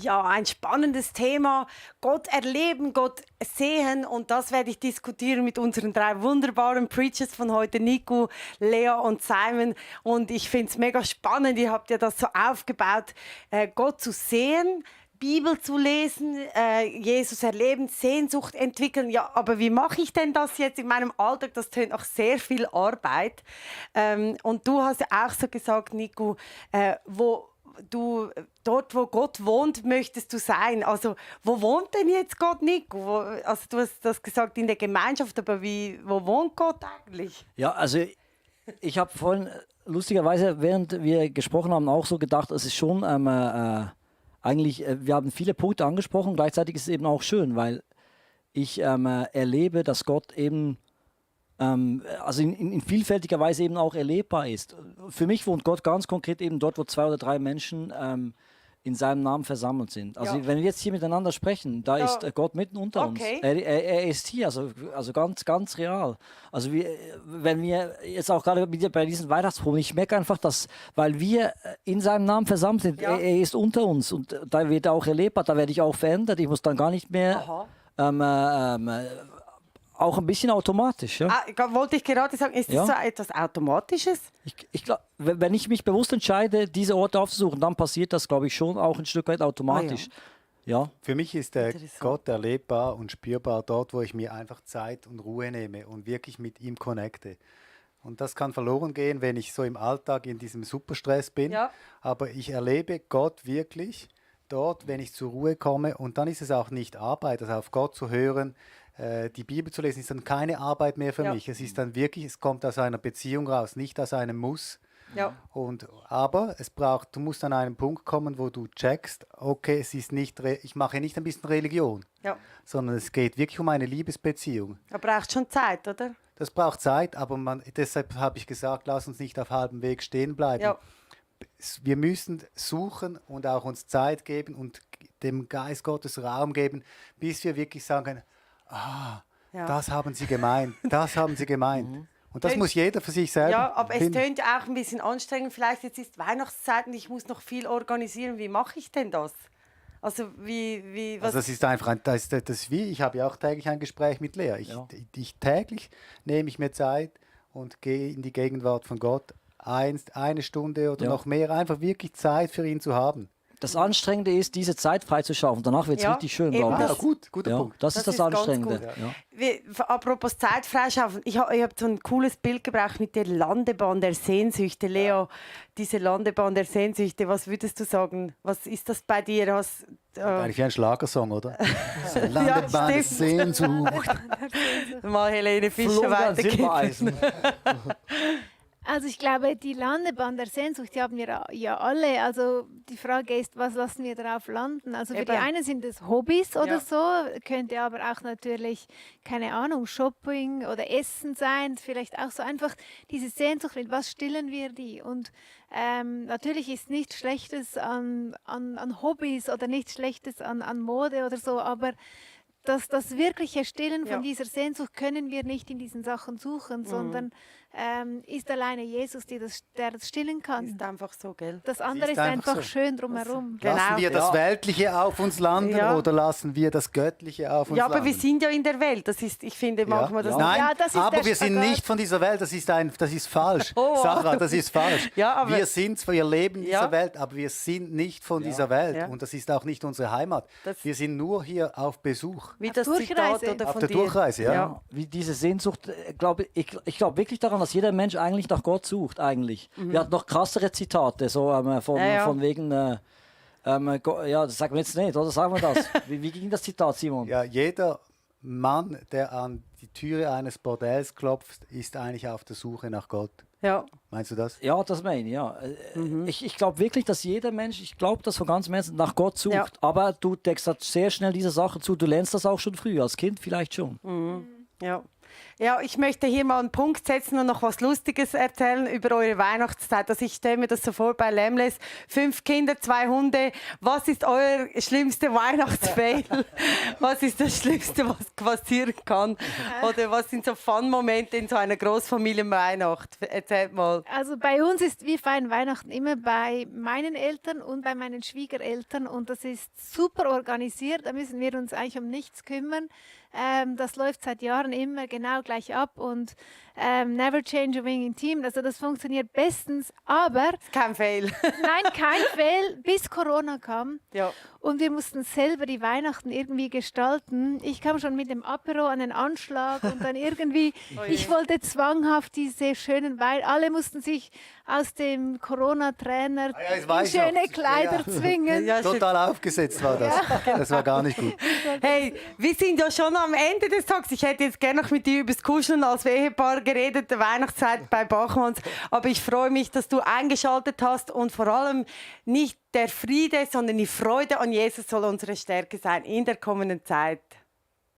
Ja, ein spannendes Thema. Gott erleben, Gott sehen, und das werde ich diskutieren mit unseren 3 wunderbaren Preachers von heute, Nico, Lea und Simon. Und ich finde es mega spannend, ihr habt ja das so aufgebaut, Gott zu sehen, Bibel zu lesen, Jesus erleben, Sehnsucht entwickeln. Ja, aber wie mache ich denn das jetzt in meinem Alltag? Das tönt nach sehr viel Arbeit. Und du hast ja auch so gesagt, Nico, dort, wo Gott wohnt, möchtest du sein. Also, wo wohnt denn jetzt Gott, Nico? Also, du hast das gesagt in der Gemeinschaft, aber wo wohnt Gott eigentlich? Ja, also ich habe vorhin lustigerweise, während wir gesprochen haben, auch so gedacht, es ist schon eigentlich, wir haben viele Punkte angesprochen, gleichzeitig ist es eben auch schön, weil ich erlebe, dass Gott eben also in vielfältiger Weise eben auch erlebbar ist. Für mich wohnt Gott ganz konkret eben dort, wo 2 oder 3 Menschen in seinem Namen versammelt sind. Also Ja. wenn wir jetzt hier miteinander sprechen, da ist Gott mitten unter uns. Okay. Er ist hier, also ganz, ganz real. Also wenn wir jetzt auch gerade bei diesen Weihnachtsproben, ich merke einfach, dass, weil wir in seinem Namen versammelt sind, Ja. er ist unter uns und da wird er auch erlebbar, da werde ich auch verändert. Ich muss dann gar nicht mehr auch ein bisschen automatisch. Ja? Wollte ich gerade sagen, ist das so etwas Automatisches? Ich glaub, wenn ich mich bewusst entscheide, diese Orte aufzusuchen, dann passiert das, glaube ich, schon auch ein Stück weit automatisch. Ja. Für mich ist der Gott erlebbar und spürbar dort, wo ich mir einfach Zeit und Ruhe nehme und wirklich mit ihm connecte. Und das kann verloren gehen, wenn ich so im Alltag in diesem Superstress bin. Ja. Aber ich erlebe Gott wirklich dort, wenn ich zur Ruhe komme. Und dann ist es auch nicht Arbeit, also auf Gott zu hören. Die Bibel zu lesen ist dann keine Arbeit mehr für mich. Es ist dann wirklich, es kommt aus einer Beziehung raus, nicht aus einem Muss. Ja. Aber du musst an einen Punkt kommen, wo du checkst, okay, es ist nicht, ich mache nicht ein bisschen Religion, sondern es geht wirklich um eine Liebesbeziehung. Da braucht schon Zeit, oder? Das braucht Zeit, aber deshalb habe ich gesagt, lass uns nicht auf halbem Weg stehen bleiben. Ja. Wir müssen suchen und auch uns Zeit geben und dem Geist Gottes Raum geben, bis wir wirklich sagen können, das haben sie gemeint, das haben sie gemeint. Und das muss jeder für sich selber Ja, aber finden. es tönt auch ein bisschen anstrengend. Vielleicht jetzt ist Weihnachtszeit und ich muss noch viel organisieren. Wie mache ich denn das? Also was? Also das ist einfach, das ist wie, ich habe ja auch täglich ein Gespräch mit Lea. Ich täglich nehme ich mir Zeit und gehe in die Gegenwart von Gott. Eine Stunde oder noch mehr, einfach wirklich Zeit für ihn zu haben. Das Anstrengende ist, diese Zeit freizuschaffen. Danach wird es richtig schön, eben glaube ich. Ja, guter Punkt. Das ist das ganz Anstrengende. gut. Apropos Zeit freischaffen, ich hab so ein cooles Bild gebraucht mit der Landebahn der Sehnsüchte. Leo, diese Landebahn der Sehnsüchte, was würdest du sagen? Was ist das bei dir? Eigentlich wie ein Schlagersong, oder? So, Ja, Landebahn der stimmt. Sehnsucht. Mal Helene Fischer Florian weitergeben. Silbereisen. Also ich glaube, die Landebahn der Sehnsucht, die haben wir ja alle. Also die Frage ist, was lassen wir darauf landen? Also für die Eben. einen sind es Hobbys oder Ja. so, könnte aber auch natürlich, keine Ahnung, Shopping oder Essen sein. Vielleicht auch so einfach diese Sehnsucht, mit was stillen wir die? Und natürlich ist nichts Schlechtes an Hobbys oder nichts Schlechtes an Mode oder so, aber das wirkliche Stillen von dieser Sehnsucht können wir nicht in diesen Sachen suchen, sondern ist alleine Jesus, der das stillen kann. Ist einfach so, gell? Das andere ist einfach einfach so. schön drumherum. Genau. Lassen wir das Weltliche auf uns landen oder lassen wir das Göttliche auf uns Ja, landen? aber wir sind ja in der Welt. Das ist, ich finde manchmal das. Nein, Ja, das ist aber der wir sind Spagat. nicht von dieser Welt, das ist falsch. Oh. Sarah, das ist falsch. Ja, aber- wir leben in dieser Ja. Welt, aber wir sind nicht von dieser Welt. Ja. Und das ist auch nicht unsere Heimat. Das- wir sind nur hier auf Besuch. Wie Auf das Zitat Durchreise. oder Auf von der dir. Durchreise, ja. Wie diese Sehnsucht, ich glaube wirklich daran, dass jeder Mensch eigentlich nach Gott sucht, eigentlich. Wir hatten noch krassere Zitate, so von wegen, das sagen wir jetzt nicht, oder sagen wir das? Wie ging das Zitat, Simon? Ja, jeder Mann, der an die Türe eines Bordells klopft, ist eigentlich auf der Suche nach Gott. Ja. Meinst du das? Ja, das meine ich, ja. Ich glaube wirklich, dass jeder Mensch, ich glaube, dass von ganzem Herzen nach Gott sucht. Ja. Aber du deckst halt sehr schnell diese Sache zu. Du lernst das auch schon früh, als Kind vielleicht schon. Ja. Ja, ich möchte hier mal einen Punkt setzen und noch was Lustiges erzählen über eure Weihnachtszeit. Also ich stelle mir das so vor bei Lemles. 5 Kinder, 2 Hunde. Was ist euer schlimmste Weihnachtsfail? Was ist das Schlimmste, was passieren kann? Oder was sind so Fun-Momente in so einer Großfamilienweihnacht? Erzählt mal. Also bei uns ist, wir feiern Weihnachten immer bei meinen Eltern und bei meinen Schwiegereltern und das ist super organisiert, da müssen wir uns eigentlich um nichts kümmern. Das läuft seit Jahren immer genau gleich ab und never change a winning team, also das funktioniert bestens, aber Kein Fail. nein, kein Fail, bis Corona kam. Ja. Und wir mussten selber die Weihnachten irgendwie gestalten. Ich kam schon mit dem Apero an den Anschlag und dann irgendwie, ich wollte zwanghaft diese schönen Weihnachten, alle mussten sich aus dem Corona-Trainer Ah ja, das in weiß ich schöne noch. Kleider Ja. zwingen. Ja, Total aufgesetzt war das. Das war gar nicht gut. Hey, wir sind ja schon am Ende des Tages. Ich hätte jetzt gerne noch mit dir über das Kuscheln als Ehepaar geredet, der Weihnachtszeit bei Bachmanns. Aber ich freue mich, dass du eingeschaltet hast und vor allem nicht der Friede, sondern die Freude an Jesus soll unsere Stärke sein in der kommenden Zeit.